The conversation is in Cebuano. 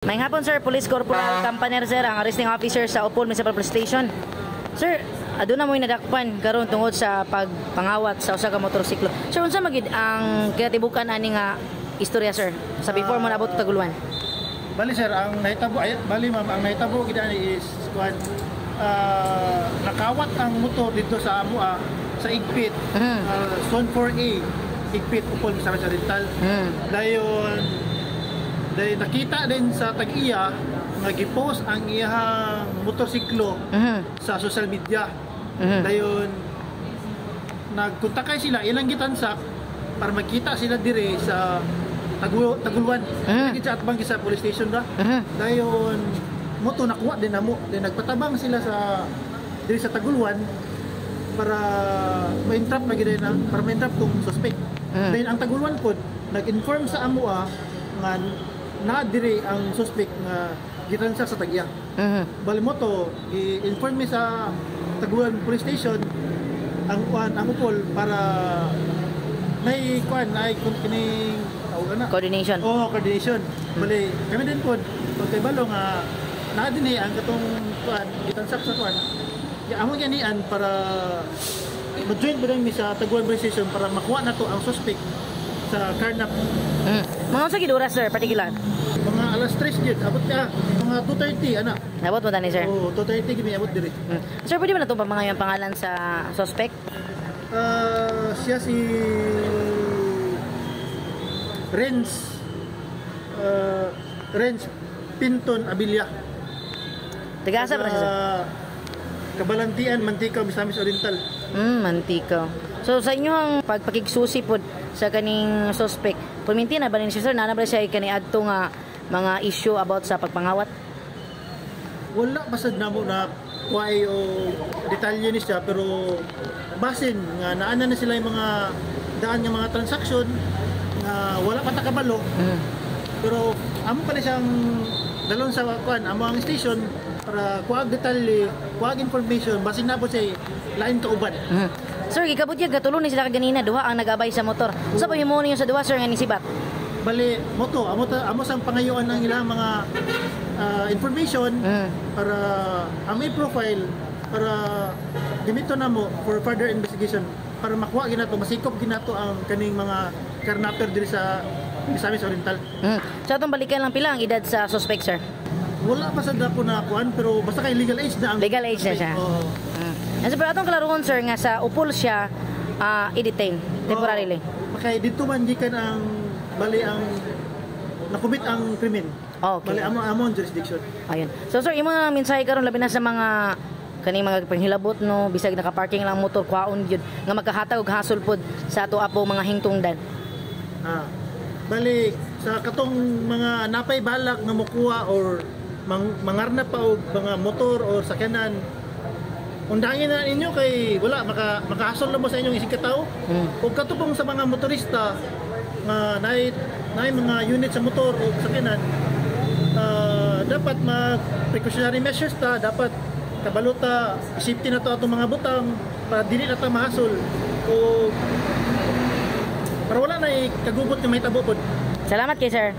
Maayong hapon, sir, Police Corporal Campaner, sir, ang arresting officer sa Opol Municipal Police Station. Sir, aduna mo'y nadakpan karon tungod sa pagpangawat sa usa ka motorsiklo. Sir, unsa man gyud ang kinatibukan ani nga istorya, sir, sa before mo naabot Taguluan? Bali sir, ang nahitabo ay, bali ma'am, ang nahitabo gid ani is kuan, nakawat ang motor dito sa amoa sa Igpit, Zone 4A, Igpit, Opol, Misamis Oriental. Dayon dayon nakita din sa tag-iya nga gipost ang iyahang motorsiklo sa social media. Dayon nagkontakay sila, ilang gitansak para magkita sila dire sa Taguluan. Sa atbang sa police station ra. Dayon moto nakuha din namo. Then nagpatabang sila sa dire sa Taguluan para ma-entrap na gid na para ma-entrap tong suspect. Then ang Taguluan pod nag-inform sa amoa nga na dire ang suspect nga gitansak sa tag-iya. Bali mo to, i-inform mi sa Taguluan Police Station ang kuan, ang Upol, para nay kuan nay kun kining tawag na Coordination. Oh, coordination. Bali kami din pod pagkay balo nga naa din eh ang katong kuan gitansak sa kuan. Ya, amo ganian para ma-join ba mi sa Taguluan Police Station para makuha na to ang suspect sa carnap. Mga unsa gid oras, sir, particular? Mga alas 3 gid abot ka, mga 2:30 ana. Nabot mo tani, sir? Oh, 2:30 gid mi abot diri. Sir, pwede ba na itong pamangayong pangalan sa suspect? Siya si Renz Renz Pinton Abilia. Taga-asa ba siya, sir? Kabalantian, Manticao, Misamis Oriental. Manticao. So sa inyong pagpakigsusi pod sa kaning suspect, pulminti na ba ni siya, sir? Naa na ba siya kani adto nga mga issue about sa pagpangawat? Wala pa sad namo na kuhay o detalye ni siya, pero basin nga naana na sila yung mga daan nga mga transaction nga wala pa ta kabalo, pero amo pa na siyang dalon sa kuan, amo ang station para kuag detalye, kuag information, basin na po siya lain kauban. Sir, gikabutyag katulo ni sila kaganina, duha ang nagabay sa motor. Sa pa himo ninyo sa duha, sir, nga nisibat? Bali moto amo ta, amo sang pangayuan ng ilang mga information para ang may profile para gamito na mo for further investigation para makuha ginato, masikop ginato ang kaning mga carnapper diri sa Misamis Oriental. Sa atong balikan lang, pila ang edad sa suspect, sir? Wala pa sad ako na kuan, pero basta kay legal age na ang Legal age na siya. Oo. And so, pero atong klarohon, sir, nga sa Upol siya i-detain temporarily. Oo. Kay dito man gikan ang bali ang nakumit ang krimen. Bali amo amo ang jurisdiction. Ayun. So sir, imo na lang mensahe karon labi na sa mga kaning mga panghilabot no, bisag naka-parking lang ang motor, kwaon gyud nga magkahatag og hasol pod sa ato apo mga hingtungdan. Ah. Bali sa katong mga napay balak nga mokuha or mangarna pa og mga motor or sakyanan, undangin na ninyo kay wala makahasol na mo sa inyong isig katawo. Ug katupong sa mga motorista nga naay naay mga unit sa motor o sakyanan, dapat mag precautionary measures ta, dapat kabalo ta, safety na to atong mga butang para dili na ta mahasol o para wala na kagubot nga mahitabo pod. Salamat kay sir.